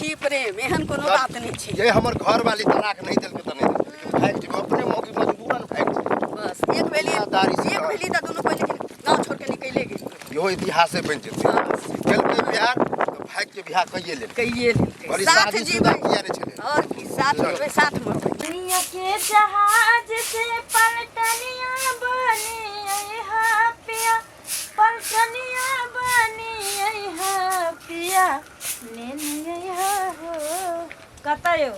छी प्रेम एहन कोनो बात नहि छै ये हमर घर वाली तलाक नहीं देलकै तऽ नहीं देलकै लेकिन भागि जेबै अपने मौगी मजबूरन भागि जेबै बस एक भेली दुनियादारी से एक भेली तऽ दुनू कोइ लेकिन गाँव छोड़ के निकले गेल इहो इतिहासे बनि जेतै केलकै प्यार तऽ भागि के बियाह कैये लेलकै कहिए लेलकै बड़ी साथ शादीशुदा जीबै किया नहि छलै और की साथ जीबै साथ मरबै दुनिया के जहाज से पलटनिया बनी अइहा पिया पलटनिया बनी अइहा पिया लेने अइहा हो कतऽ यौ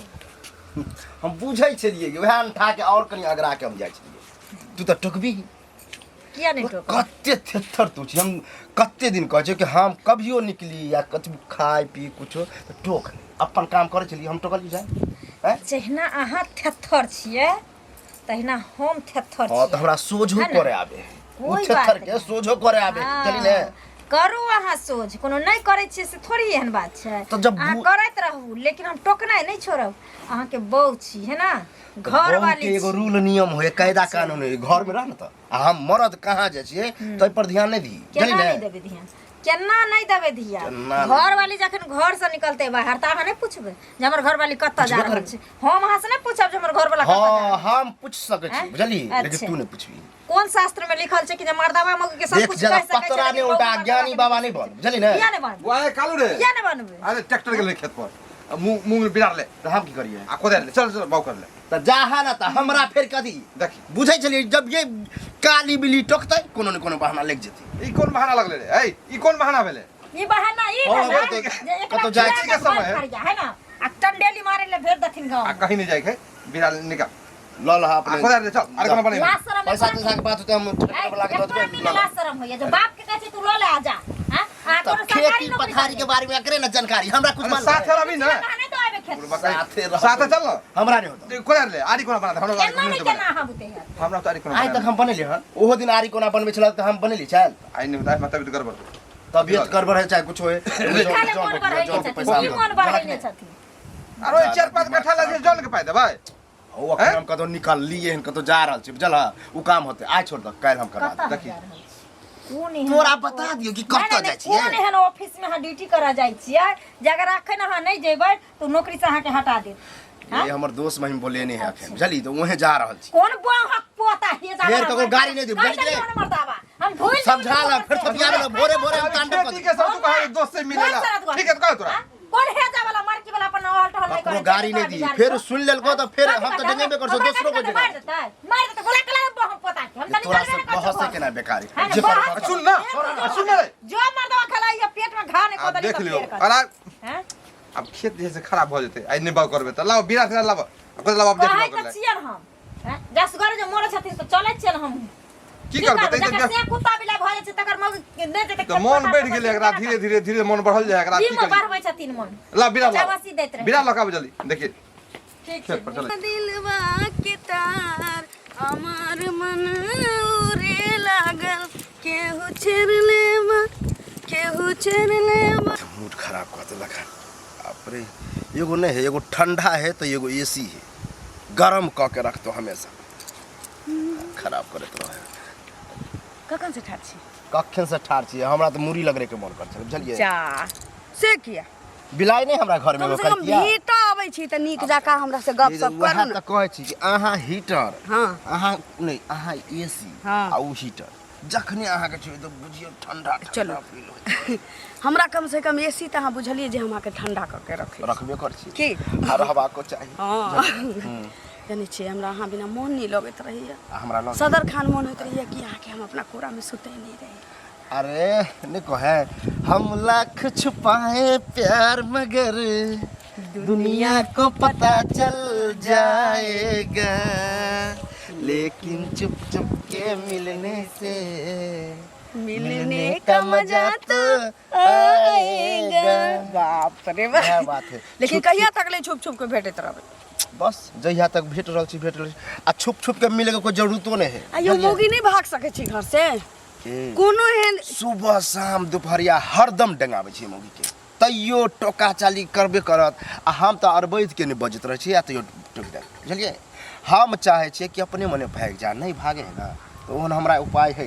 हम बुझै छलियै कि वएह अंठा के और कनि अगरा के हम जाइ छलियै तू तऽ टोकबी किया नहि टोकब कते थेथर तू छी हम कते दिन कहै छियै कि हम कभियो निकली या कथी खाय पी कुछो तऽ टोक नहि अपन काम करै छलियै हम टोकलियै जाय आँय? जहिना अहाँ थेथर छियै तहिना हम थेथर हँ तऽ छियै हमरा सोझो है ने? करे आबे ओ कोई थेथर बात के नहि। सोझो करे आबे हाँ, चली ने करू अहाँ सोझ कोनो नहि करै छियै से थोड़ी एहन बात छै तऽ जब अहाँ करैत रहू लेकिन हम टोकनाइ नहि छोड़ब अहाँके बहू छी है ना तऽ घर बहू वाली के एगो छी। रूल नियम होय कायदा कानून होय घर में रह ने तऽ आ हम मरद कहाँ जाइ छियै ताहि पर ध्यान नहि दी केना बुझली ने नहि देबै ध्यान केना नहि देबै ध्यान केना नहि? घर वाली जखन घर से निकलतै बाहर तऽ अहाँ नहि पुछबै जे हमर घर वाली कतऽ जा पुछबे रहल छै हम अहाँ से नहि पूछब जे हमर घर वाला कतऽ जा हाँ रहल हम पूछ सकै छी आँय? बुझली लेकिन अच्छा। तू नहि पुछबी कोन शास्त्र में लिखल छै कि जे मर्दावा मौगी के सब देख कुछ जरा कह सकै छै पतरा लेकिन नहि उल्टा मौगी मर्दावा ज्ञानी के बाबा नहि बन बुझली ने किया नहि बनबै वाह कालू रे किया नहि बनबै अरे ट्रैक्टर गेलै खेत पर आ मूंग मूंग बिरार ले तऽ हम की करियै आ कोदारि ले चल चल बाउ कर ले तऽ जाहा ने तऽ हमरा फेर कथी देखी बुझै छलियै जब ये काली बिल्ली टोकतै कोनो ने कोनो बहाना लागि जेतै ई कोन बहाना लगले रे ए ई कोन बहाना भेलै ई बहाना ई हाँ, भेलै कतौ- जे एकरा कतौ जाइ खिला के के समय घर है। फरिया, है ना आ टंडेली मारे ले भेज दथिन गाँव आ कहीं नहीं जाए के बिरार निकाल लऽ लह आ अपने कोदारि ले चल अरे कोना बनेबै लाज शरम पैसा तैसा के बात होतै हम ट्रैक्टर वाला के दऽ देबै लऽ लह। लाज शरम होइया जो बाप के कहै छै तू लऽ ले आ जा हां आ तऽ कोनो सरकारी खेती नौकरी पथारी के बारे में एकरे ने जानकारी हमरा कुछ अरे मालूम साथे रहबी ना नहीं तो आबे खेत साथे रह साथे चल ना हमरा नहीं होता तू कोदारि ले आरी कोना बना दे हमरा केना आरी नहीं कोना केना अहाँ बुते हैत हमरा तो आरी कोना आइ तक हम बनेली हन ओहो दिन आरी कोना बनबै छल तऽ हम बनेली छल आई नहीं होता है तबियत गड़बड़ तबियत गड़बड़ है चाहे कुछ होए की खाले मन बढ़ैने छथिन की मन बढ़ैने छथिन अरे ओइ 4-5 कट्ठा लगे जन के पाइ देबै ओ अखन हम कतौ निकललियै हन कतौ जा रहल छी बुझल ओ काम होतै आइ छोड़ दह काल्हि हम करबा कतऽ देब जा रहल छी कोन एहन तोरा बता दियौ कि नहि, कतऽ नहि, जाइ छियै कोन एहन ऑफिस में अहाँ ड्यूटी करऽ जाइ छियै जे अगर अखन अहाँ नहि जेबै तऽ नौकरी से अहाँके हटा देत ये हमर दोस्त महिम बोले नहीं है अखन बुझली तऽ वहें जा रहल छी कोन बाहक पोता हे जा फेर ककरो गाड़ी नहि दियौ, गाड़ी बुझलियै? मर्दाबा हम भूल समझा ला फिर थपिया ना भोरे भोरे हम तांडव कर खेती के सब तू कहे दोस्त से मिलेला ठीक है तो कह तोरा कोन हे जा वाला मरकी वाला अपन ऑल टहल नहीं ककरो करे गाड़ी नहीं दी फिर सुन लेलको तऽ फिर हम तऽ डेंगेबे कर दोसरो को मार जगह देतै मार देतै बोला कला हम पोता के हम ये त तोरा निकलबे से नहि करबै बहस केना बेकारी है ना, जे बहस- करबऽ कर। सुन ना सुन ना रे जो मर्दवा खलाई है पेट में घा नहीं अब खोदली देख तो लियो फेर कर अरे हैं अब खेत जे है से खराब भऽ जेतै आइ नहि बाउ करबै तऽ लाओ बीरा तीरा लाबऽ आ कहै लाबऽ अब देख कहै लिअ तऽ छियनि हम हैं जसगर जे मरै छथिन तऽ चलै छियनि हम की करबै करबै तऽ जकर से कुत्ता बिलाइ भऽ जाइ छै तकर मौगी नहि जेतै तऽ मन बढ़ि गेलै एकरा धीरे धीरे धीरे मन बढ़ल जाइ एकरा की की करी बढ़बै छथिन मन ला बीरा ला चावासी दैत रहै बीरा लऽ के आबू जल्दी देखिए ठीक खेत पर चलै दिलवा के तार हमार मन उड़े लागल केहू छेड़ लेबा केहू छेड़ लेबा मूड खराब कऽ देलक हन बाप रे एगो नहि है एगो ठंडा है तऽ एगो ए सी है गरम कऽ के रखतो हमेशा खराब करैत रहे कखन से ठाढ़ छी कखन से ठाढ़ छियै हमरा तऽ मूड़ी लगड़े के मन कर छलै बुझलियै जा से किया बिलाइ नहि हमरा घरमे कम एगो से कम कलकिया भीटा अबै छी तऽ नीक जकाँ हमरा से गप सप वएह करू ने तऽ कहै छी कि अहाँ हीटर हँ अहाँ नहि अहाँ ए सी हँ। आ ओ हीटर जखने अहाँके छुए तऽ बुझियौ ठंडा ठंडा चलू। फील होइत हमरा कम से कम एसी तऽ अहाँ बुझलियै जे हम अहाँके ठंडा कऽ के रखै छी। रखबे कर छी की आ रहबाको चाही हँ जानै छियै हमरा अहाँ बिना मोन नहि लगैत रहैया आ हमरा लग सदर खान मोन होइत रहैया कि अहाँके हम अपना कोरामे सुतै नहि रही अरे नहीं कहे हम लाख छुपाए प्यार मगर दुनिया को पता चल जाएगा लेकिन चुप चुप के मिलने से मिलने का मजा तो आएगा बाप रे इएह बाप बात है लेकिन कहिया तक ले छुप छुप के भेटैत रहबै बस जहिया तक भेट रहल छी भेट रहल छी आ छुप छुप के मिले के कोई जरूरतो नहीं है आ यौ मौगी नहि भाग सकै छी घर से ए, कोनो एहन सुबह शाम दुपहरिया हरदम डेंगाबै छी मौगी के तैयो टोका चाली करबे करत आ हम तऽ अरबैध के नहि बजैत रहै छी आ तैयो टोकि देत बुझलियै हम चाहै छियै कि अपने मने भागि जा नहि भागे है ना तऽ ओहन हमरा उपाय है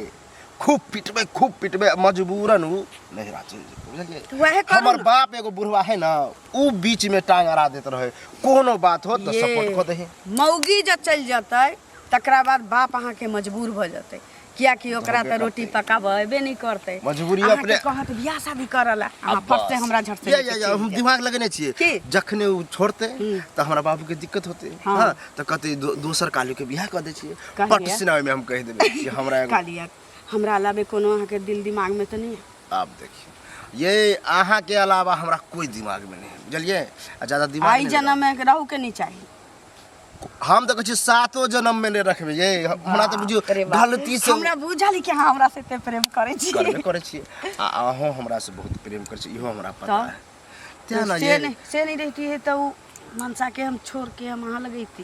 खूब पिटबै, खूब पिटबै, मजबूरन उ नहिरा चलि जेतै, बुझलियै? वएह करू हमर ने। बाप एगो बुढ़वा है ना, उ बीच में टांग अड़ा देत रहे, कोनो बात हो तऽ ये, सपोर्ट कऽ दही। मौगी जब चलि जेतै तकरा बाद बाप अहाँके मजबूर भऽ जेतै, कियाकि ओकरा तऽ रोटी पकाबऽ अयबे नहि करतै। मजबूरी अहाँके अपने- कहत बियाह शादी करऽ ला, अहाँ आ फट से बस। हमरा झट से या, लेके या, या, चलि हम जायब। दिमाग लगेने छियै। की? जखने उ छोड़तै तऽ हमरा बाबू के दिक्कत होतै। हाँ। हाँ, तऽ कहतै दोसर कालू के बियाह कऽ दै छियै। कहलियै। पट सिना ओहिमे हम कहि देबै कि हमरा एगो कहलियै हमरा अलावे कोनो अहाँके दिल दिमाग में तऽ नहीं है? आब देखियौ, ये अहाँ के अलावा हमरा कोई दिमाग में नहीं है, बुझलियै? आ ज्यादा दिमाग आई नहि जन्म में रहू के नहीं चाहिए। हम तऽ कहै छी सातो जन्म में नहि रखबै ये हमरा तऽ बुझियौ अरे बाप। गलती से हमरा बुझल कि अहाँ हमरा से एते प्रेम करै छी। करबे करै छियै, आ अहूँ हमरा से बहुत प्रेम करै छी, इहो हमरा पता तऽ? है। तें ने से ये नहीं, से नहीं रहती है तो उ मनसा के हम छोड़ के हम अहाँ लगैती।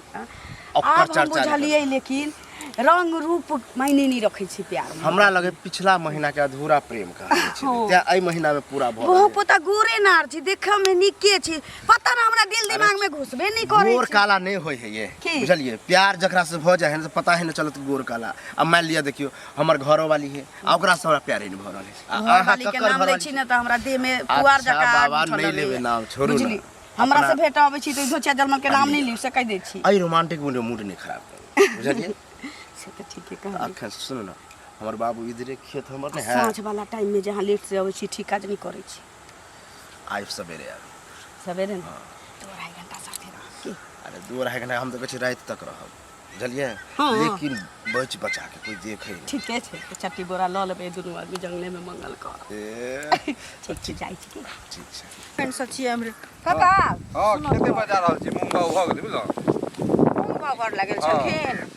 ओकर आब हम चर्चा नहि बुझलियै, लेकिन रंग रूप मायने नहीं रखै छी प्यार में। हमरा लगे पिछला महीना के अधूरा प्रेम कहानी छै, हाँ। तें एहि महीना में पूरा भऽ बहु गेल। पोता गोरे नार छी, देखऽ में नीके छी, पता ना हमरा दिल दिमाग में घुसबे नहीं करै गोर छै। काला नहीं होय है ये, की? बुझलियै? प्यार जकरा से भऽ जाइ है ने, तऽ पता है ने चलत गोर काला। आ मानि लिअ देखियौ हमर घरो वाली है, आ ओकरा से हमरा प्यारे नहीं भऽ रहल है। आ अहाँ घरवाली के ककर नाम लै घरवाली? छी ने तऽ हमरा देह में पुआर अच्छा जकाँ आग बाबा, उठऽ नहि लगैए। लेबै नाम, छोड़ू ना। बुझली? हमरा से अपना- भेट अबै छी तऽ धोचिया जलमल के नाम नहीं लिउ, से कहि दै छी। एहि रोमांटिक मूड मूड नहीं खराब करू, बुझलियै? से तऽ ठीके कहलियै। अखन सुनू ने, हमर बाबू इधरे खेत हमर नहि है। साँझ वाला टाइम में जहाँ लेट से अबै छी, ठीक काज नहीं करै छी। आइ सवेरे आबी। सवेरे ने 2-2.5 घंटा साथे रहब की? अरे 2-2.5 घंटा, हम तऽ कहै छी राति तक रहब, बुझलियै? हाँ। लेकिन बच बचा के कोई देखे नहि। ठीके छै, तऽ चट्टी बोरा लऽ लेबै, दुनू आदमी जंगले में मंगल करब। ए, ठीक छै, जाइ छी की? ठीक छै। पेंट से छियै हमरे काका। हँ, खेते पर जा रहल छी, मूँग बाउ भऽ गेलै, बुझलहुँ? मूँग बाउ लागल हाँ। छलखिन।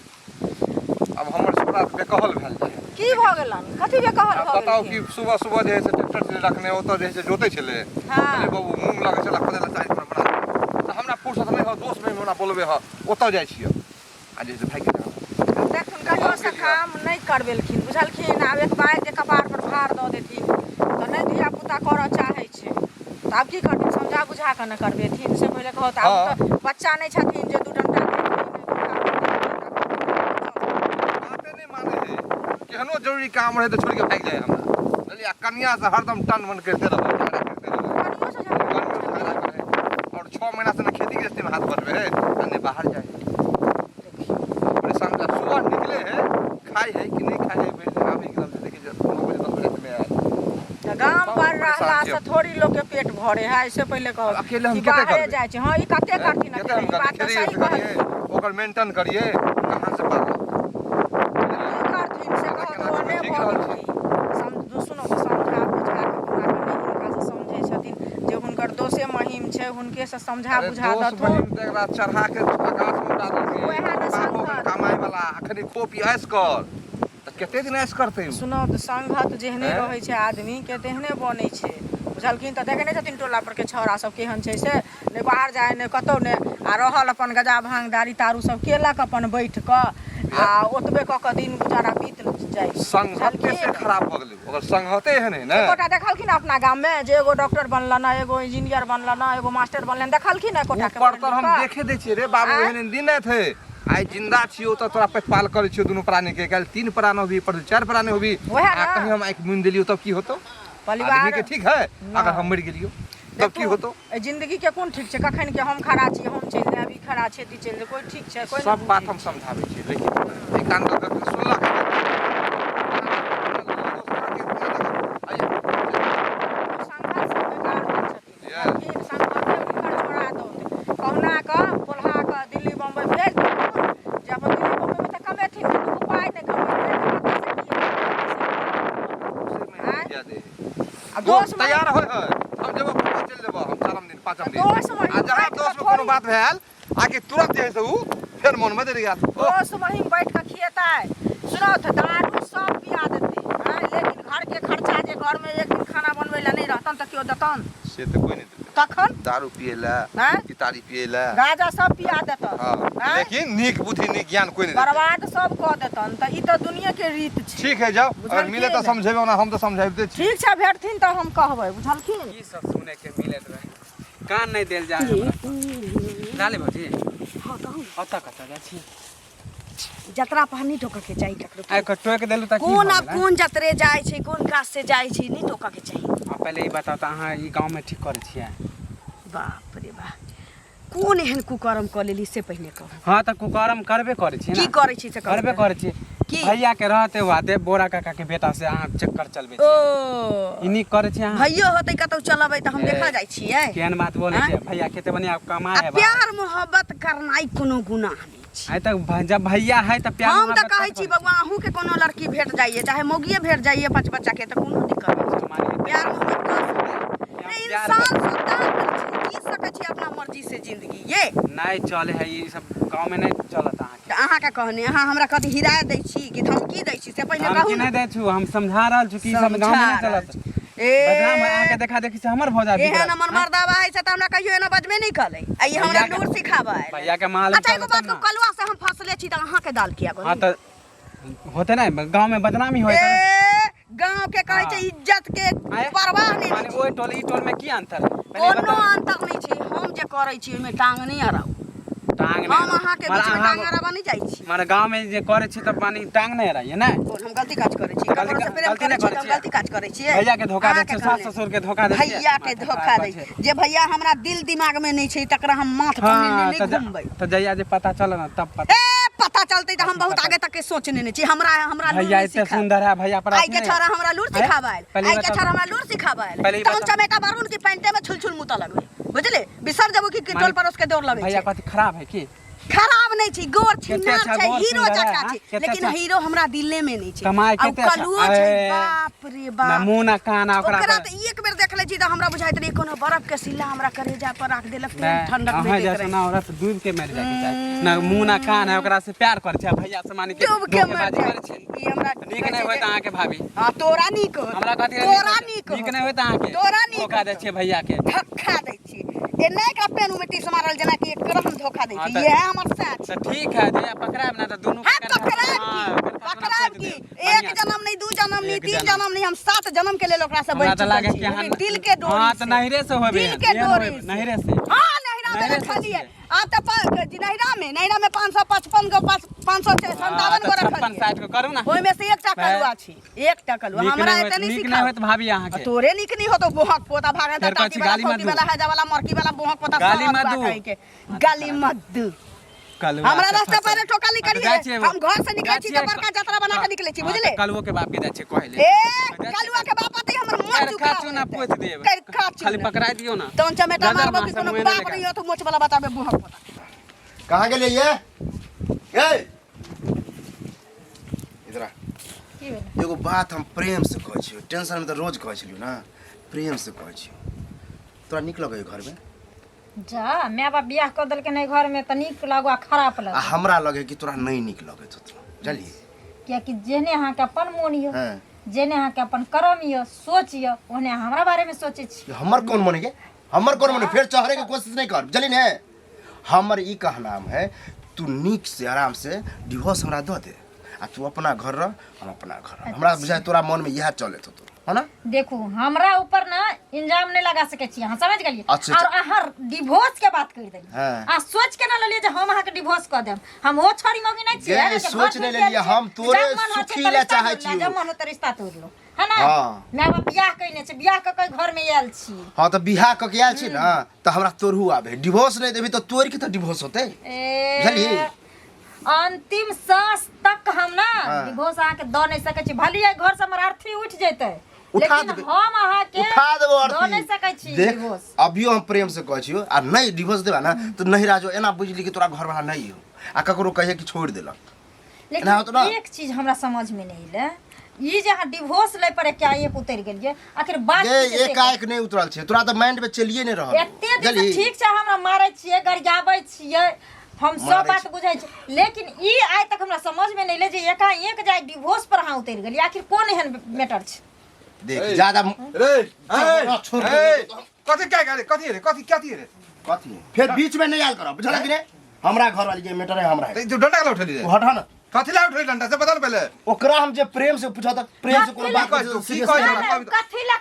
आब हमर छोरा तऽ बेकहल भेल जाइ। की भऽ गेलन? कथी बेकहल आब भऽ बताउ कि गेलखिन? सुबह सुबह जे है से ट्रैक्टर छलै रखने, ओतऽ जे है से जोतै छलै। हाँ। कहलियै बाबू मूँग लगै छलै, खोदै लए चाही हमरा बना दे। तऽ हमरा फुर्सत नहि हौ, दोस्त बहिन हमरा बोलबै हँ, ओतऽ जाइ छियै आ जे है से भागि गेलै। देखथुन कहियो से काम नहि करबेलखिन, बुझलखिन? आब एक बाइक जे कपार पर भार दऽ देथिन तऽ नहि धिया पुता करऽ चाहै छै, तऽ आब की करथिन? समझा बुझा कऽ ने करबेथिन, से पहिले कहू तऽ। आब हाँ। तऽ बच्चा नहि छथिन जे दू डंटा देथिन। बाते नहि मानै है, केहनो जरूरी काम रहै तऽ छोड़ि कऽ भागि जाइ हमरा, बुझलियै? आ कनिया से हरदम टन मन करिते रहल, झगड़ा करिते रहल। कनियो से झगड़ा? कनियो से झगड़ा करै और 6 महीना से ने खेती गृहस्थी में हाथ बढ़बे है आ ने बाहर जाइ है। परेशान भेल। सुबह निकले है, खाइ है कि नहि खाइ है, भरि दिन आबै एकदम से देखै छै 9 बजे 10 बजे में आयल। तऽ गाम बहुत पर परेशान रहला छियै। से थोड़ी लोक के पेट भरे है, से पहिले कहू। अकेले हम कि कते बाहरे करबै? जाइ छै। हँ, ई कते करथिन कते अकेले? हम ई बात करबै? तऽ खेती सही गृहस्थी करियै, कहलखिन। ओकर मेंटेन करियै, कहाँ से पार लगतै? की करथिन से कहू? केना तो नहि ठीक भऽ रहल छै। गेलखिन। सुनू तऽ, समझा बुझा कऽ पूरा कऽ नहि हिनका से समझै छथिन जे हुनकर दोसे महिम छै, हुनके से समझा अरे बुझा दोस्त देथुन। बहिन तऽ एकरा चढ़ा के आकाश में उड़ा देलकै। वएह ने। बाप ओकर संगत। कमाइ वाला अखन खो पी ऐश कर तऽ कते दिन ऐश करतै उ? सुनू तऽ, संगत जेहने हैं? रहै छै आदमी के तेहने बनै छै, बुझलखिन? तऽ देखै नहि छथिन टोला पर के छौड़ा सब केहन छै? से नहि बाहर जाय, नहि कतहु नहि, आ रहल अपन गजा भांग दारू तारू सब केलक अपन बैठ कऽ, आ ओतबे कऽ कऽ दिन गुजारा बीत जाइ छै, संगते से बुझलखिन? खराब भऽ गेलै, ओकर संगते एहन है ने। एकोटा देखलखिन अपना गाममे जे एगो डॉक्टर बनलन, एगो इंजीनियर बनलन, एगो मास्टर बनलन? देखलखिन एकोटा के? ऊपर तर हम पढ़ि लिख कऽ? देखे दै छियै रे बाबू। आँय? एहन एहन दिन नहि थे। आइ जिंदा छियौ तऽ तोरा प्रतिपाल करै छियौ दुनू प्राणी के, काल्हि तीन प्राण होबी, परसू चारि प्राणी होबी। वएह आ ने। कहीं हम आँखि मुनि देलियौ तब की होतौ? परिवार आदमी के ठीक है, अगर हम मरि गेलियौ तब की देखू, होतौ? एहि जिंदगी के कोन ठीक छै, कखन के हम खड़ा छी, हम चलि जायब, ई खड़ा छै, ई चलि जायब, कोई ठीक छै? कोई सब बात हम समझाबै छियै, लेकिन एक कान दऽ कऽ सुनलक। संघर्ष से बेकार होइ छथिन। Yes. बुझलखिन? संघर्षे हुनकर छोड़ा दौत, कहुना कऽ पोल्हा कऽ दिल्ली बम्बई भेज देथुन जे अपन दिल्ली बम्बई मे तऽ कमेथिन, तऽ दूगो पाइ नहि कमेतै तऽ कतऽ से की हेतै? आ दोस्त दोस्त तैयार होय है, हम जेबो पप्पा, चलि जेबो हम चारम दिन पाँचम दिन। दोस्त आ जहाँ बैठ कऽ दोस्त में कोनो थोड़ी- बात भेल आकि तुरंत जे है से उ फेर मन बदलि गेल। ओह, दोस्त महिम बैठ कऽ खिएतै? सुनो तऽ, दारू सब पिया देतै आँय, लेकिन घरके खर्चा जे घरमे एक दिन खाना बनबै लए नहि रहतन तऽ केओ देतन? से तऽ कोई नहि देतै। तखन दारू पिए लए, आँय? तारी पिए लए, गाजा सब पिया देतन। हाँ, आँय? लेकिन नीक बुद्धि नीक ज्ञान कोई नहीं देतै। बर्बाद सब कऽ देतन, तऽ ई तऽ दुनिया के रीत छै। ठीक है, जाओ, अगर बुझलखिन? मिले तऽ समझेबै, ओना हम तऽ समझाबिते छी। ठीक छै, भेटथिन तऽ हम कहबै, बुझलखिन? की सब सुने के मिलत रहे, कान नहीं देल जाए हमरा। लाले भौजी। हाँ, कहू। ओतऽ कतऽ जाइ छी? जतरा पर नहि टोकऽ के चाही ककरो। आइ के टोकि देलहुँ तऽ की कोन भऽ आब गेलै? कोन जतरे जाइ छै, कोन काज से जाइ छै, नहि टोकऽ के चाही। आ पहिले ई बताउ तऽ अहाँ ई गाँवमे ठीक करै छियै? बाप रे बाप, कोन एहन कुकर्म कऽ लेली से पहिने कहू। हँ तऽ कुकर्म करबे करै छियै की ने। करै छी से कहू। करबे करै छियै। की? भैया के रहते हुआ देव बोरा काका के बेटा से अहाँ चक्कर चलबै ओ छियै। ई नीक करै छियै अहाँ? भैयो होतै कतौ चलबै तऽ हम ए, देखऽ जाइ छियै। केहन बात बोलै आँय? छियै? भैया कते बढ़िया कमाए आ है बाप। प्यार मोहब्बत करनाइ कोनो गुनाह नहि छै। आइ तक जब भैया है तऽ प्यार हम तऽ मोहब्बत कहै कब छी करै बौआ, अहूँके कोनो लड़की भेट जाइए, चाहे मौगिए भेट जाइए पाँच बच्चा के, तऽ कोनो दिक्कत नहि छै। मानिए प्यार मोहब्बत कऽ सकै प्यार इंसान, स्वतंत्र छै, जी सकै छी अपना मर्जी से जिंदगी ये। नहि चले है ई सब गाँव में, नहि चलत अहाँके। तऽ अहाँके कहने अहाँ हमरा कथी हिरायत दै छी कि धमकी दै छी से पहिने कहू धमकी ने। नहि दै छु, हम समझा रहल छु कि ई सब गाँव में समझा नहि रहल चलत। छी। ए बदनाम है अहाँके देखा देखी से हमर भौजा एहन बिगड़त। हमर मर्दाबा है से तऽ हमरा कहियो एना बजबे नहि करै आ ई हमरा भैया के- लूर सिखाबऽ आयल। भैया के मालूम अच्छा एगो चलत बात तब कहू, ना। कलुआ से हम फंसले छी तऽ अहाँके दाल किया हाँ गली? तऽ होते नहि, गाँव में बदनामी होय। ए गाँव के कहै छै हाँ। इज्जत के आँय? परवाह नहि माने छै। ओहि टोल ई टोल में की अंतर है? पहिले कोनो बताउ। अंतर नहि छै। हम जे करै छी ओहिमे टांग नहि अड़ाउ। टांग नहि हम अहाँके माने बीचमे अहाँ टांग अड़ाबऽ नहि जाइ छी। माने गाँव में जे करै छी तऽ माने टांग नहि अड़ाइए ने? कोन हम गलती काज करै छी? गलती ककरो से प्रेम गलती करै नहि छी करै तऽ हम छियै। गलती काज करै छियै? भैया के धोखा दै अहाँके छियै, सास कहने। ससुर के धोखा दै छियै। भैया के माथा धोखा खराब दै छै। जे भैया हमरा दिल दिमाग में नहि छै तकरा हम माथ पर हाँ नहि तऽ घुमबै। तऽ जहिया जे पता चल ना तब पता ए पता चलतै तऽ हम बहुत पता- आगे तक के सोच नेने छी। हमरा हमरा लूर भैया नहि एते सिखा। सुंदर है भैया पर आइ के छोरा हमरा लूर आँय? सिखाबऽ आयल। पहिले आइ के बताउ। छोरा हमरा लूर सिखाबऽ आयल। पहिले ई तऽ हम बताउ। चमेटा मारबो कि पैंटे में छुल छुल मुतऽ लगबै, बुझले? बिसर जेबो कि माने टोल पड़ोस के दौड़ लगै भैया छै। कथी खराब है की? खराब नहि छै, गोर छै, कते नार अच्छा छै, गोर हीरो सुंदर है, जकाँ हाँ? छै, कते लेकिन अच्छा। हीरो हमरा दिले में नहि छै। कमाइ आ उ कते अच्छा। कलुओ छै, ए, बाप रे ना बाप। मुँह ना कान आ ओकरा ओकरा पर- तऽ एक बेर देख लै छी तऽ हमरा बुझाइत रहै कोनो बर्फ के सिल्ला हमरा करेजा पर राख देलक, तेहन नहि, ठंडक अहाँ भेटैत जैसा रहै। ना औरत डूब के मर जाके चाही ना, मुँह ना कान है ओकरा से प्यार करै छै आ भैया से माने कि डूब के मर धोखेबाजी जाइ करै छी। छै। ई हमरा नीक नहि होइत अहाँके भाभी। हाँ तोरा नीक होत। हमरा कथी तोरा नीक नीक होत। नहि होइत अहाँके। तोरा नीक धोखा दै होत। छियै भैया के। धक्का दै छी ए नहि, एकरा पेन में टीस मारल जेना कि एकरा हम धोखा दै हाँ, छी। तऽ- इएह हमर सच। तऽ ठीक है, जहिया पकड़ायब ना तऽ दुनू हाँ के कनखा- पकड़ायब हाँ, की? कनखा पकड़ायब सोचि की? देब। एक बढ़िआँ। जन्म नहीं, दू जन्म नहीं, एक तीन जन्म। जन्म नहीं, हम सात जन्म के लेल ओकरा से हमरा बचि तऽ चुकल लागे छी। कि अहाँ ओ भी दिल के डोरी हाँ से। तऽ नहिरे से होबे दिल के एहन डोरी होबे, से। नहिरे से। हाँ नहिरा में नहिरे से रखलियै। छियै। आब तऽ नहिरा में, नहिरा में 555 गो, 557 गो हाँ, तऽ 56 रखलियै। 60 गो करू ना। ओहिमे से एकटा भाय। कलुआ छी, एकटा कलुआ। नीक हमरा नहि एते होइत, नहि नीक सिखाउ। नहि होइत भाभी अहाँके। तोरे नीक नहीं होतो, बोहक पोता भागल फेर कहै टाटी छी वाला गाली मत फौती दू। वाला हैजा वाला मरकी वाला बोहक पोता गाली सब मत अरुआ दू। कहि के। गाली मत दू। कलुआ हमरा से रास्ता फसल। पर टोकल नहीं हाँ, तऽ करिए। जाइ छियै। हम घर से निकलै जाइ छी छियै। तऽ बड़का जतरा बना के निकलै छी, हाँ, बुझले? तऽ कलुओ के बाप के जाइ छियै कहै ले। ए कलुआ के बाप अतै हमर मोच कर उखाड़ काचू ना देतै। पोति देब। कर काचू खाली ना। पकड़ाय दियौ ना। तहन चमेटा नजर मारबो मार कि से कोनो मुँहे नहि बाप लगायब। नहीं होतो मोच वाला बताबे बोहक पोता। कहाँ गेलियै ये? ए इधर आ। की भेलै? एगो बात हम प्रेम से कहै छियौ, टेंशन में तऽ रोज कहै छलियौ ना, प्रेम से कहै छियौ, तोरा नीक लगैए घरमे? जा माय बाप बियाह कऽ देलकै एहि घरमे तऽ नीक लागू आ खराब आ लागू। हमरा लगे कि तोरा नहि नीक लगैत होतौ, बुझलिही? कियाकि जेहने अहाँके अपन मोन यऽ, हँ जेहने अहाँके अपन कर्म यऽ, सोच यऽ, ओहने अहाँ हमरा बारेमे सोचै छी। हमर कोन मन है? हमर कोन मन है? फेर चढ़े के कोशिश नहीं कर, बुझली ने? हमर ई कहनाम है, तू नीक से आराम से डिवोर्स हमरा दऽ दे आ तू अपना घर रह, हम अपना घर रह। हमरा बुझाय तोरा मन में इएह चलैत होतौ, है ना? देखू, हमरा ऊपर ना इंजाम नहीं लगा सकै छी अहाँ, समझ गेलियै? अच्छा, और अहाँ डिवोर्स के बात कर देलियै। हाँ। अहाँ सोच के ना लेलियै जे हम अहाँके डिवोर्स कऽ देब। हम ओ छोरी मौगी नहि छियै गे, ने जे सोच घर नहि छोड़ि लेलियै, के आयल हम छियै। तोरे जब मन होइ छै सुखी तऽ लए रिश्ता चाहै तोड़ि ले, छियौ। जब मन होतै रिश्ता तोड़ि लो, है ना? हाँ। माय बाप बियाह कयने छै, बियाह कऽ के घर में आयल छी। हाँ तऽ बियाह कऽ के आयल छी ना तऽ हमरा तोड़हू आबे, डिवोर्स नहीं देबी तऽ तोड़ के तऽ डिवोर्स होतै। ए बुझलियै? अंतिम सांस तक हम ना हाँ। डिवोर्स अहाँके दऽ नहि सकै छी। भले एहि घर से हमर अर्थी उठि जेतै, उठा लेकिन देबै। हम अहाँके उठा देबो दऽ अर्थी। नहि सकै छी देख डिवोर्स। अभियो हम प्रेम से कहै छियौ, आ नहीं डिवोर्स देबा ना तऽ नहीं राजो एना बुझली कि तोरा घरवाला नहीं हो आ ककरो कहिए कि छोड़ देलक। लेकिन एना होतो ना? एक चीज हमरा समझ में नहीं एलै, ई जे अहाँ डिवोर्स लै पर एकाएक उतरि गेलियै, आखिर बात गे की छै से? एकाएक नहीं उतरल छै, तोरा तऽ माइंड में चलिए नहीं रहल। एते दिन से बुझलही? ठीक छै, हमरा मारै छियै, गरियाबै छियै, हम सब मारै बात छी। बुझै छी, लेकिन ई आइ तक हमरा समझ में नहीं एलै जे एकाएक जाय डिवोर्स पर अहाँ उतरि गेलियै, आखिर कोन एहन मैटर छै? देख ए, ज्यादा रे ए, छोड़ दे। ए, कथी क्या रे, कथी रे, कथी कथी रे? कथी फेर बीच में नहीं आयल करब, बुझल कि नहीं? हमरा घर वाली के मैटर है हमरा है। तो डंडा के उठेली रे? तू हटा ना। कथी ला उठेली डंडा से बता ना पहले। ओकरा हम जे प्रेम से पूछा त प्रेम से कोनो कथी बात कहै तू? की सीरियस कहै नहीं। हमरा? ना, ना, कथी ला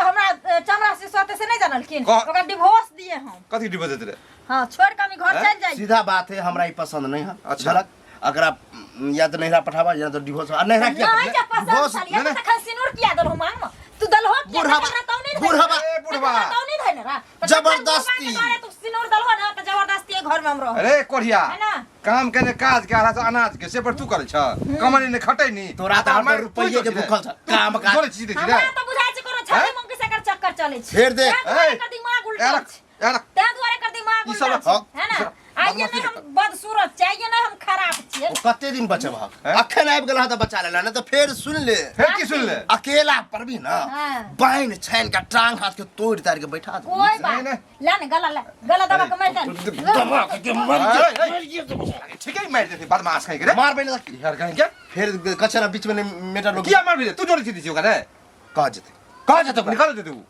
हमरा चमड़ा से सोते से नहीं जानलखिन, कह- ओकरा डिवोर्स दिए हम। कथी डिवोर्स देते रे? हाँ, छोड़ के हम ई घर हैं? चलि जाइ। सीधा बात है, हमरा ई पसंद नहीं है। अच्छा। झलक अकरा या तऽ नैहरा पठाबा या तऽ डिवोर्स आ नैहरा किया नहीं जब पसंद डिवोर्स छल या नहीं, तखन सिनुर किया दलहो मांग में तू दलहो किया बुढ़ाबा- तखन तो नहीं बुढ़ाबा- ए, बुढ़बा। तो नहीं धैने रा त जखन जबरदस्ती। बुढ़बा के द्वारे तू सिनुर दलहो ना त जबरदस्ती ए घर में हम रहो अरे कोढ़िया है ना? काम के ने काज के आरा से अनाज के से पर तू करै छ कमानी ने खटै नी तोरा तऽ हरदम रुपैये के भूखल छ। काम काज- जोड़े छी हमरा तो बुझाइ छै कोनो छड़ी हैं? मंकी से एकर चक्कर चलै छै फेर देख। तें दुआरे ए, एकर दिमाग उल्टा छै यार तें दुआरे एकर दिमाग ई उल्टा सब- छै हाँ, है ना ई सब आइए बदमाशी नहीं हम करता। बदसूरत छियै आइए नहीं हम खराब छियै ओ कते दिन बचबहक हैं? अखन आबि गेल तऽ बचा लेला नहि तऽ फेर सुन ले फेर की सुन ले अकेला पर भी ना हाँ। बान्हि छानि के टांग हाथ के तोड़ि ताड़ि के बैठा दे कोई बात नहीं। ला ने गला ला गला दबा के मारि दे दबा के मर ए, ए, ठीक है मार देते बदमाश कहीं के रे मार बनि यार कहीं के फेर कचरा बीच में नहीं मेटा लोग किया मार तू जोड़े छी ओकरा रे कह जेतै कह जेतै ओकरा। निकाल दे तू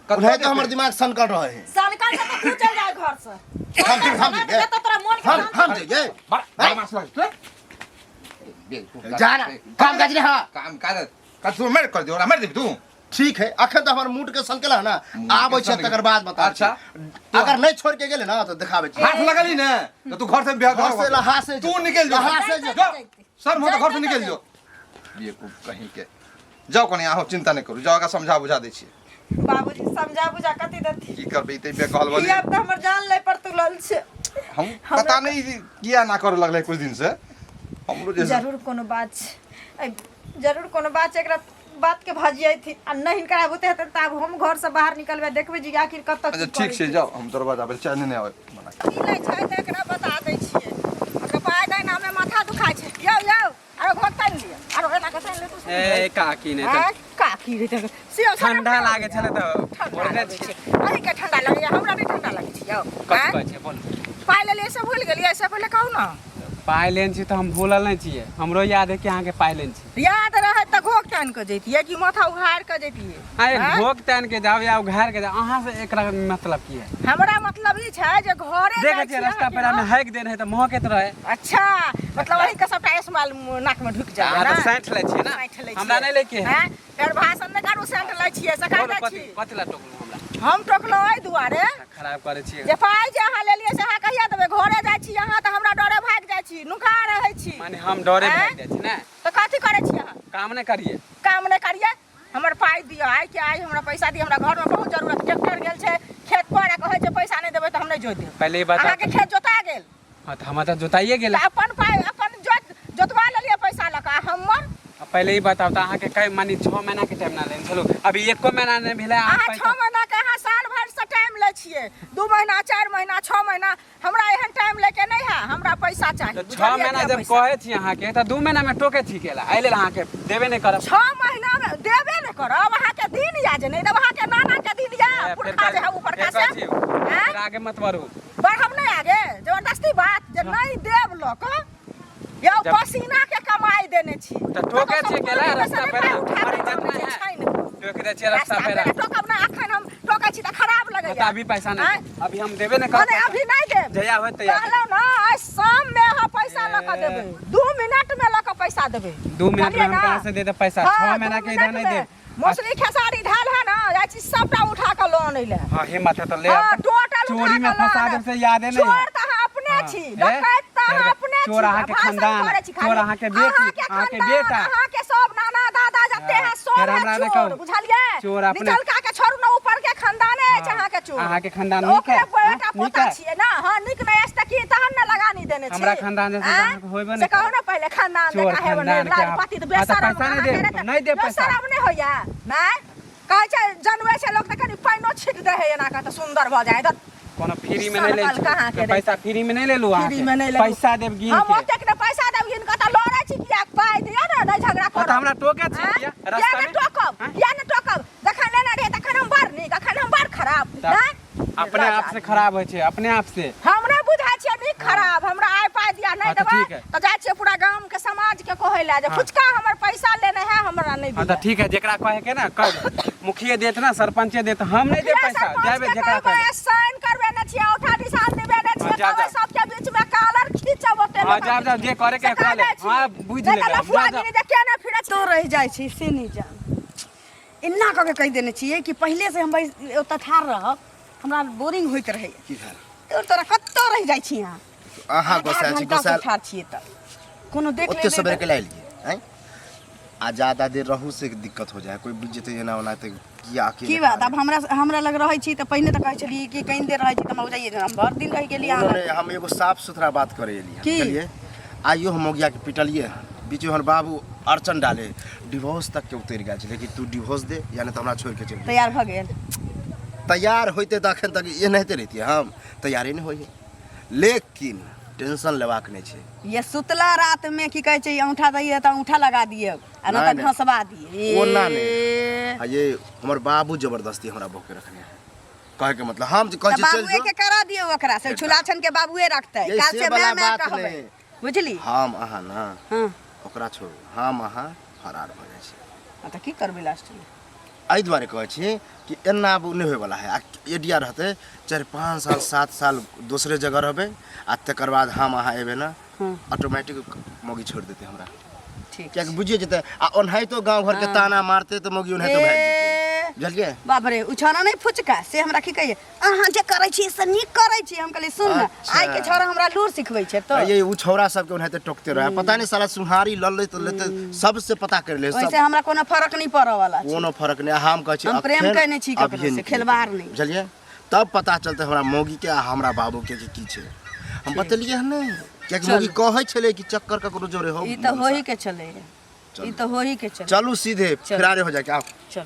उन्हें तो हमर दिमाग सनकल रहे है सनकल से तो तू चल जाए घर से हम हम ना तो तोरा मन के हम शांति हम जाइए बदमाश लग जा ना काम काज नहीं हाँ काम काज का तू मार कर दे ओरा मार दे तू ठीक है अखन तो हमर मूड के सनकल है ना आबै छै तकर बाद बता अच्छा। अगर नहीं छोड़ के गेले ना तो दिखाबै छी हाथ लगली ना तो तू घर से बिहार घर से लहा से तू निकल जो लहा से जो जो सर हम तो घर से निकल जो बेवकूफ कहीं के जाओ कनी अहाँ चिंता नहीं करू जाओ एकरा समझा बुझा दै छियै बाबूजी समझा बुझा कथी देती की करबै ई ते कहल ई आब तऽ हमर जान लै पर तुलल छै हम पता नहीं किया ना करे लगलै कुछ दिन से हमरो जे जरूर कोनो बात छै ऐ, जरूर कोनो बात छै एकरा बात के भजियै थी आ नहि हिनकर आब होते हेतै तऽ आब हम घर से बाहर निकलबै देखबै जे आखिर कतऽ अच्छा ठीक छै जाओ हम दरवाजा पर चाय नहि आबै मना ई नहि छै तऽ एकरा बता दै छियै ओकरा पाइ दै ने हमे माथा दुखाइ छै यौ यौ आरो घर तानि लिअ आरो एना कऽ तानि लिअ तू ए काकी नहि तऽ आँय, काकी रे तऽ से ठंडा लागै छलै तऽ ठंडा ओढ़ने लागै छै अहीँके ठंडा लगैया हमरा नहि ठंडा लगै छै यौ कथी आँय, कहै छै बोल पाइ लेलियै से भूलि गेलियै से पहिले कहू ने पाइ लेने छी तऽ हम भूलल नहि छियै हमरो याद है कि अहाँके पाइ लेने छी याद रहै तऽ घोघ तानि कऽ जैतियै कि माथा उघारि कऽ जैतियै अरे आँय? घोक तानि के जाओ या उघार के जाओ अहाँ से एकरा मतलब की है हमरा मतलब ई छै जे घरे देखै जाइ छियै छी रास्ता अहाँके पेरा में ने। हैक देन है तऽ महकैत रहे अच्छा मतलब अही के सबटा स्माल नाक में ढुकि जाय अहाँ ना तऽ साँठि लै छियै ना साँठि लै हमरा छियै। नहि लैके है हैं? फेर भाषण नहि करू सेंट लै छियै से बोलू, कहै कथी छी कथी लए टोकलहुँ हमरा हम टोकलहुँ एहि दुआरे खराब करै छियै जे पाइ जे अहाँ लेलियै से अहाँ कहिया देबै घरे जाइ छी अहाँ तऽ हमरा डरे भागि जाइ छी नुका रहै छी माने हम डरे आँय? भागि जाइ छी ने तऽ कथी करै छी अहाँ काम नहि करियै काम नहि करियै हमर पाइ दिअ आइ के आइ हमरा पैसा दिअ हमरा घरमे बहुत जरूरत ट्रैक्टर गेल छै खेत पर आ कहै छै पैसा नहि देबै तऽ हम नहि जोति देब पहिले ई बताउ अहाँके खेत जोता गेल हाँ तऽ हमर तऽ जोताइए गेल तऽ अपन पाइ अपन जोत जोतवा लेलियै पैसा लऽ कऽ आ हमर आ पहिले ई बताउ तऽ अहाँके कै माने 6 महीना के टाइम ना लेने छलहुँ अभी एको महीना नहि भेलै अहाँ अहाँ पैसा 6 महीना के अहाँ साल भरि से टाइम लै छियै 2 महीना 4 महीना 6 महीना हमरा एहन टाइम लैके नहि है हमरा पैसा चाही तऽ 6 बुझलियै महीना दिअ जब पैसा। कहै छी अहाँके तऽ 2 महीना में टोके छी केला एहि लेल अहाँके देबे नहि करब 6 महीना में देबे नहि करब अहाँके दिन या जे नहि देब अहाँके नाना के दिन या ए, फेर पुरखा जे है ऊपर फेर का कहै से छी, आँय? फेर आगे मत बढ़ू बढ़ब नहि आगे जबरदस्ती बात जे नहि देब लऽ कऽ यौ जब- पसीना के कमाई देने छी तऽ ठोकै छियै केला कतौसँ रास्ता नहि पेरा पाइ उठा हमर कऽ इज्जत आनै नहि छै, है छानि कऽ। टोकि दै छियै रास्ता रास्ता पेरा पेरा टोकब ना अखन हम टोकै छी तऽ खराब लगैया तऽ अभी पैसा नहि आँय? देब। अभी हम देबे नहि करब मने अभी नहि देब जहिया होत तहिया देब। कहलहुँ ना आइ शाम में अहाँ पैसा लऽ कऽ देबै 2 मिनट में लऽ कऽ पैसा देबै 2 मिनट में बुझलियै हम ना? कहाँ से दे देब पैसा हाँ, 6 दू महीना के इधर मिनट नहीं में। देब मौसरी खेसारी धाल है ना जाइ छी सबटा उठा कऽ लऽ आनै लए हाँ हिम्मत है तो ले हाँ, आब। टोटल उठा चोरी में कऽ लऽ फंसा आनब। देब से यादे नहीं है चोर तऽ अहाँ अपने हाँ, छी ए, डकैत तऽ अहाँ फेर अपने छी चोर अहाँके भाषण खानदान, करै छी खाली। चोर अहाँके बेटी, अहाँके अहाँके खानदान, बेटा। अहाँके सब नाना दादा जते है हाँ, सब फेर है हमरा नहि चोर कहू। बुझलियै चोर अपने- निचलका के छोड़ू ना ऊपर के खानदाने अछि हाँ, अहाँके चोर अहाँके खानदान तऽ नीक ओकरे है, बेटा हाँ, नीक पोता है। छियै ना हाँ नीक नहि अछि तऽ की तहन ने लगानी देने छी हमरा खानदान जैसे आँय? अहाँके होयबे नहि से कहू करत। ने पहिले खानदान चोर जकाँ हेबै खानदान के आप- पति तऽ हाँ, तऽ बेशरम पैसा नहि अहाँके देब, रे तऽ- नहि देब पैसा। बेशरम नहि होइया नहि कहै छै जनबै छै लोक तऽ कनि पानिओ छीट दै है एना कऽ तऽ सुन्दर भऽ जाइ है तऽ कोनो फ्री में नहीं ले सड़कल कहाँ के छी पैसा फ्री में नहीं ले लू फ्री में नहीं लेलहुँ। पैसा देब गिन हम के ओतेक ने पैसा देब गिन कऽ तऽ लड़ै छी किया पाइ दिअ ने नहि झगड़ा हाँ, करब तऽ हमरा टोके छी आँय? किया किया रास्ता ने में टोकब आँय? किया ने टोकब जखन लेने रहियै तखन हम बड़ नीक अखन हम बड़ खराब तऽ नहि अपने आप से खराब होइ छै अपने आप से हम नहि बुझै छियै नीक खराब हमरा आइ पाइ दिया नहि हाँ, तऽ देबै ठीक है। तऽ जाइ छियै पूरा गाम के समाज के कहै लए जे हाँ। फुचका हमर पैसा लेने है हमरा नहि हाँ तऽ दिया ठीक है जेकरा कहे के ना कह दे। मुखिये देत ना सरपंचे देत हम नहीं देब पैसा जाबे जेकरा कहे दे। साइन करबे ने छियै औठा निशान देबे ने छियै हाँ, जा, कहबै जा। सबके बीच में कालर खींचब ओते हाँ, जाब, जाब, जे करे के कऽ ले। हाँ, बुझि लेबै हम, लफुआ जा, जा। गिरी जे केना फिरै तो रहि जाइ छी से नहि जान एना कऽ के कहि देने छियै कि पहिलेसँ हम ओतऽ ठाढ़ रहब हमरा बोरिंग होइत रहैए की भेल तोर तोरा कतऽ रहि जाइ छी अहाँ अहाँ आधा गोसायल छी घंटा से गोसायल ठाढ़ छियै तऽ कोनो देख ओते लेबै सवेरे तऽ के लाइल लिए आँय आ ज्यादा देर रहू से दिक्कत हो जाए कोई बुझ जेतै एना ओना तऽ किया अकेले की बात, आब हमरा हमरा लग रहै छी तऽ पहिने तऽ कहै छलियै कि कनि देर रहै छी तऽ मौजाइए, हम भरि दिन रहि गेलियै अहाँ कोनो लग। नहि, हम एगो साफ सुथरा बात करे एलियै की? बुझलियै आइयो हम मौगिया के पिटलियै हन बीच में हमर बाबू अड़चन डाले डिवोर्स तक के उतरि गेल छै लेकिन तू डिवोर्स दे या नहि तऽ हमरा छोड़ि के चलि जो। तैयार भऽ गेल? तैयार होइते तऽ अखन तक एनाहिते रहितियै, हम तैयारे नहि होइए। लेकिन टेंशन लेबाक नहि छै। ये सुतला रात में की कहै छै, औंठा दैए तऽ औंठा लगा दियौ आ नहि नहि, तऽ नहि। घसबा दियै। ओना नहि। आ ये हमर बाबू जबरदस्ती हमरा बहू के रखने है, कहे के मतलब हम जे कहै तऽ छियै चलि बाबुए जो के करा दियौ ओकरा से, छुलाछन के बाबुए रखतै। ये काल से से वाला माय माय बात कहबै नहि। बुझली? हम अहाँ ना हाँ ओकरा छोड़ू, हम अहाँ फरार भऽ जाइ छी। हाँ, तऽ की करबै लास्ट में? एहि दुआरे कहै छी कि एना आब नहि होइवला है। आ एडिया रहतै 4-5 साल 7 साल दोसरे जगह रहबै आ तकर बाद हम अहाँ एबै ने, ऑटोमेटिक मौगी छोड़ि देतै हमरा। ठीक। कियाकि बुझिए जेतै आ ओनाहितो गाँव घरके ताना मारतै तऽ मौगी ओनाहितो भागि जेतै। ए बुझलियै? बाप रे, ओ छौड़ा नहि फुचका से हमरा की कहिए, अहाँ जे करै छी से नीक करै छी। हम कहलियै सुन ने, अच्छा। आइ के छौड़ा हमरा लूर सिखबै छै तऽ ये उ छौड़ा सबके ओनाहिते टोकते रहे, पता नहीं साला सुहारी लऽ लेत लेते सबसे पता कर ले सब। ओहिसे हमरा कोनो फरक नहि पड़ऽ वाला छै। कोनो फरक नहीं। हम कहै छी हम प्रेम अखन कयने छी ककरो अभिये से, निकलि खेलवाड़ जेबै। नहि। बुझलियै? तब पता चलतै हमरा मौगी के आ हमरा बाबू के कि की छै। हम बतेलियै हन नहि, कियाकि मौगी कहै छलै कि चक्कर ककरो जोरे हो। ई तऽ होही के छलै, ई तऽ होही के छलै। चलू सीधे चलू। फरारे हो जाके आओ। चलू।